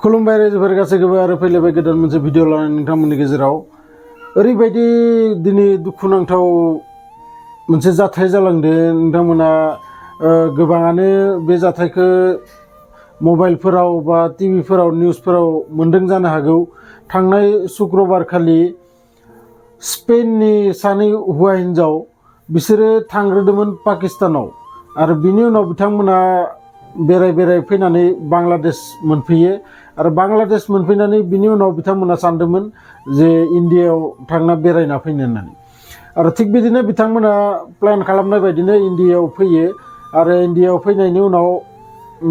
खुलुमबाय रायजोफोर गासैखौबो आरो फैलायबाय गोदान मोनसे भिडिअ लानानै नोंथांमोननि गेजेराव ओरैबायदि दिनै दुखुनांथाव मोनसे जाथाय जालांदों। नोंथांमोना गोबाङानो बे जाथायखौ मबाइलफोराव बा टिभिफोराव निउसफोराव मोन्दों जानो हागौ। थांनाय शुक्रबार खालि स्पेननि सानै हौवा हिन्जाव बिसोरो थांग्रोदोंमोन पाकिस्तानाव आरो बिनि उनाव बिथांमोना बेराय फैनानै बांलादेश मोनफैयो आरो बांलादेश मोनफैनानै बिनि उनाव बिथांमोना सानदोंमोन जे इन्डियायाव थांना बेरायना फैनो होननानै आरो थिग बिदिनो बिथांमोना प्लान खालामनाय बायदिनो इन्डियायाव फैयो आरो इन्डियायाव फैनायनि उनाव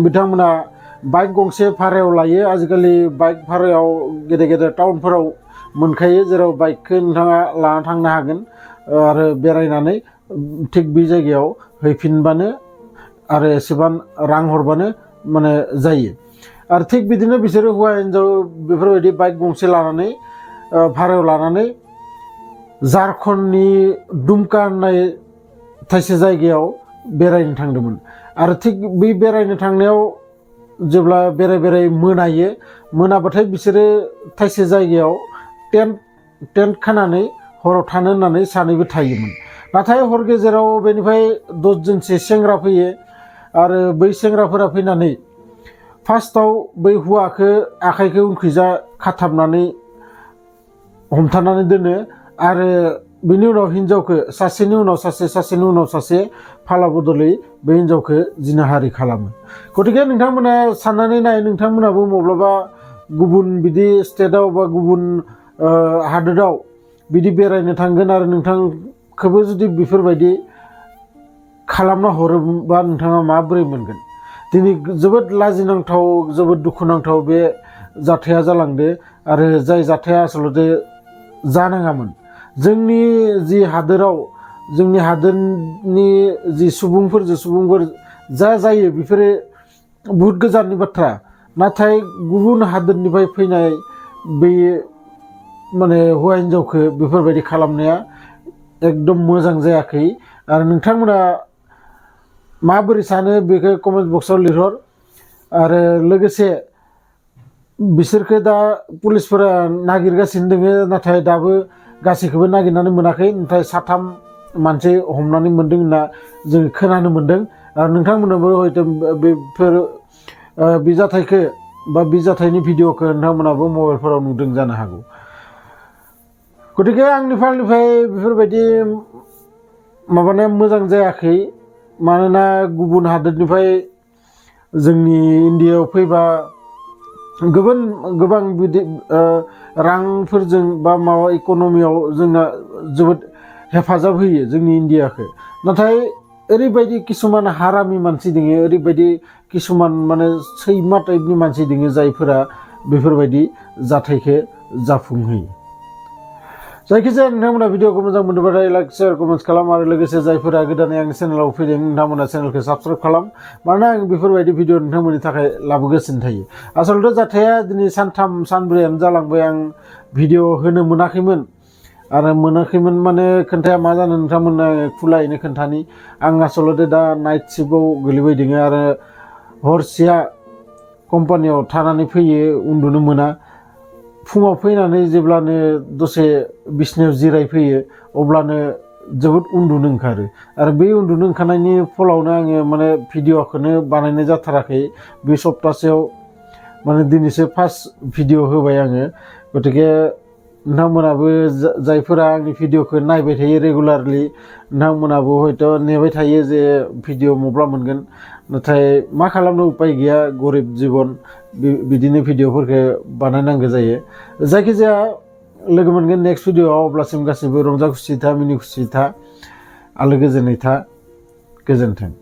बिथांमोना बाइक गंसे भारायाव लायो। आजिखालि बाइक भारायाव गेदेर टाउनफोराव मोनखायो, जेराव बाइकखौ नोंथाङा लाना थांनो हागोन आरो बेरायनानै थिग बे जायगायाव हैफिनबानो आरो एसेबां रां हरबानो माने जायो। आरो थिग बिदिनो बिसोरो हौवा हिन्जाव बेफोरबायदि बाइक गंसे लानानै भारायाव लानानै झारखन्डनि दुमका होननाय थाइसे जायगायाव बेरायनो थांदोंमोन आरो थिग बै बेरायनो थांनायाव जेब्ला बेराय मोनायो, मोनाबाथाय बिसोरो थाइसे जायगायाव टेन्ट खानानै हराव थानो होननानै सानैबो थायोमोन। नाथाय हर गेजेराव बेनिफ्राय 10 जनसो सेंग्रा फैयो आरो बै सेंग्राफोरा फैनानै फार्स्टआव बै हौवाखौ आखाइखौ उनखैजा खाथाबनानै हमथानानै दोनो आरो बिनि उनाव हिन्जावखौ सासेनि उनाव सासे फाला बदलै बे हिन्जावखौ जिनाहारि खालामो। गतिके नोंथांमोना साननानै नाय, नोंथांमोनाबो माब्लाबा गुबुन बिदि स्टेटआव बा गुबुन हादोराव बिदि बेरायनो थांगोन आरो नोंथांखौबो जुदि बेफोरबायदि खालामना हरोबा नोंथाङा माबोरै मोनगोन। दिनै जोबोद लाजिनांथाव, जोबोद दुखुनांथाव बे जाथाया जालांदो आरो जाय जाथाया आसलते जानाङामोन। जोंनि जि हादोराव, जोंनि हादोरनि जि सुबुंफोर जायो बेफोरो बुहुत गोजाननि बाथ्रा, नाथाय गुबुन हादोरनिफ्राय फैनाय बे माने हौवा हिन्जावखौ बेफोरबायदि खालामनाया एकदम मोजां जायाखै। आरो नोंथांमोना माबोरै सानो बेखौ कमेन्ट बक्सआव लिरहर। आरो लोगोसे बिसोरखौ दा पुलिसफोरा नागिरगासिनो दङ, नाथाय दाबो गासैखौबो नागिरनानै मोनाखै। नाथाय 3 मानसि हमनानै मोनदों होनना जों खोनानो मोन्दों आरो नोंथांमोनाबो हयथ' बेफोर बे जाथायखौ बा बे जाथायनि भिडिअखौ नोंथांमोनाबो मबाइलफोराव नुदों जानो हागौ। गतिके आंनि फारनिफ्राय बेफोरबायदि माबानाया मोजां जायाखै, मानोना गुबुन हादोरनिफ्राय जोंनि इन्डियायाव फैबा गोबां बिदि रांफोरजों बा माबा इक'नमियाव जोंना जोबोद हेफाजाब होयो जोंनि इन्डियाखौ। नाथाय ओरैबायदि किसुमान हारामि मानसि दङ, ओरैबायदि किसुमान माने सैमा टाइपनि मानसि दङ जायफोरा बेफोरबायदि जाथायखौ जाफुंहोयो। जायखिजाया नोंथांमोना भिडिअखौ मोजां मोनोबाथाय लाइक शेयार कमेन्ट्स खालाम आरो लोगोसे जायफोरा गोदानै आंनि चेनेलाव फैदों नोंथांमोना चेनेलखौ साबस्क्राइब खालाम, मानोना आं बेफोरबायदि भिडिअ नोंथांमोननि थाखाय लाबोगासिनो थायो। आसलते जाथाया दिनै 3 सानब्रैयानो जालांबाय, आं भिडिअ होनो मोनाखैमोन माने खोन्थाया मा जानो नोंथांमोननो खुलायैनो खोन्थानि। आं आसलते दा नाइट शिफ्टआव गोलैबाय दङ आरो हरसेया कम्पानियाव थानानै फैयो, उन्दुनो मोना। फुङाव फैनानै जेब्लानो दसे बिसनायाव जिरायफैयो अब्लानो जोबोद उन्दुनो ओंखारो आरो बे उन्दुनो ओंखारनायनि फलावनो आङो माने भिडिअखौनो बानायनाय जाथाराखै। बे सप्तासेयाव माने दिनैसो फार्स्ट भिडिअ होबाय आङो। गतिके नोंथांमोनाबो जायफोरा आंनि भिडिअखौ नायबाय थायो रेगुलारलि, नोंथांमोनाबो हयथ' नेबाय थायो जे भिडिअ मब्ला मोनगोन। नाथाय मा खालामनो, उपाय गैया, गरिब जिबन, बिदिनो भिडिअफोरखौ बानायनांगौ जायो। जायखिजाया लोगो मोनगोन नेक्स्ट भिडिअआव, अब्लासिम गासैबो रंजा खुसि था, मिनि खुसि था, आलो गोजोनै था। गोजोन्थों।